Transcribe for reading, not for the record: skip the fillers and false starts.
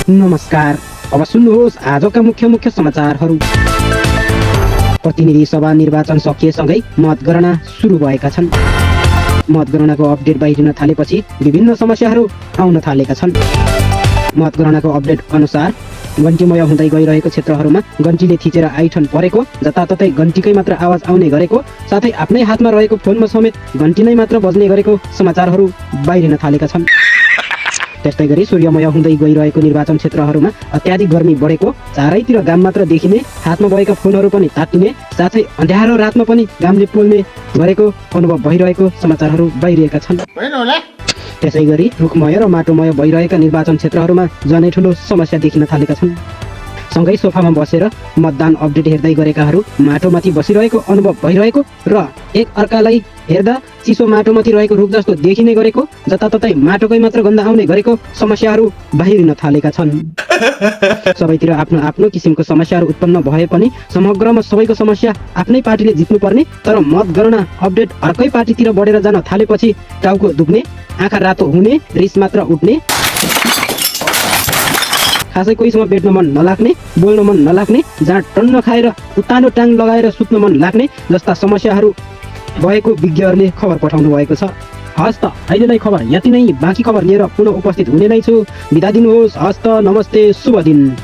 नमस्कार, अब सुन्नुहोस् आजका मुख्य समाचारहरू। प्रतिनिधि सभा निर्वाचन सकिएसँगै मतगणना सुरु भएका छन्। मतगणनाको अपडेट बाहिरिन थालेपछि विभिन्न समस्याहरू आउन थालेका छन्। मतगणनाको अपडेट अनुसार घन्टीमय हुँदै गइरहेको क्षेत्रहरूमा घन्टीले थिचेर आइठन परेको, जताततै घन्टीकै मात्र आवाज आउने गरेको, साथै आफ्नै हातमा रहेको फोनमा समेत घन्टी नै मात्र बज्ने गरेको समाचारहरू बाहिरिन थालेका छन्। त्यस्तै गरी सूर्यमय हुँदै गइरहेको निर्वाचन क्षेत्रहरूमा अत्याधिक गर्मी बढेको, चारैतिर घाम मात्र देखिने, हातमा भएका फोनहरू पनि तात्तिने, साथै अँध्यारो रातमा पनि घामले पोल्ने गरेको अनुभव भइरहेको समाचारहरू बाहिरिएका छन्। त्यसै गरी रुखमय र माटोमय भइरहेका निर्वाचन क्षेत्रहरूमा झनै ठुलो समस्या देखिन थालेका छन्। सँगै सोफामा बसेर मतदान अपडेट हेर्दै गरेकाहरू माटोमाथि बसिरहेको अनुभव भइरहेको र एक अर्कालाई हेर्दा चिसो माटोमाथि रहेको रुख जस्तो देखिने गरेको, जताततै माटोकै मात्र गन्ध आउने गरेको समस्याहरू बाहिरिन थालेका छन्। सबैतिर आफ्नो आफ्नो किसिमको समस्याहरू उत्पन्न भए पनि समग्रमा सबैको समस्या आफ्नै पार्टीले जित्नुपर्ने, तर मतगणना अपडेट अर्कै पार्टीतिर बढेर जान थालेपछि टाउको दुख्ने, आँखा रातो हुने, रिस मात्र उठ्ने, खासै कोहीसँग भेट्न मन नलाग्ने, बोल्न मन नलाग्ने, जहाँ टन्न खाएर उत्तानो टाङ लगाएर सुत्न मन लाग्ने जस्ता समस्याहरू भएको विज्ञहरूले खबर पठाउनु भएको छ। हस् त, अहिलेलाई खबर यति नै। बाँकी खबर लिएर पुनः उपस्थित हुने नै छु। बिदा दिनुहोस्। हस् त, नमस्ते, शुभ दिन।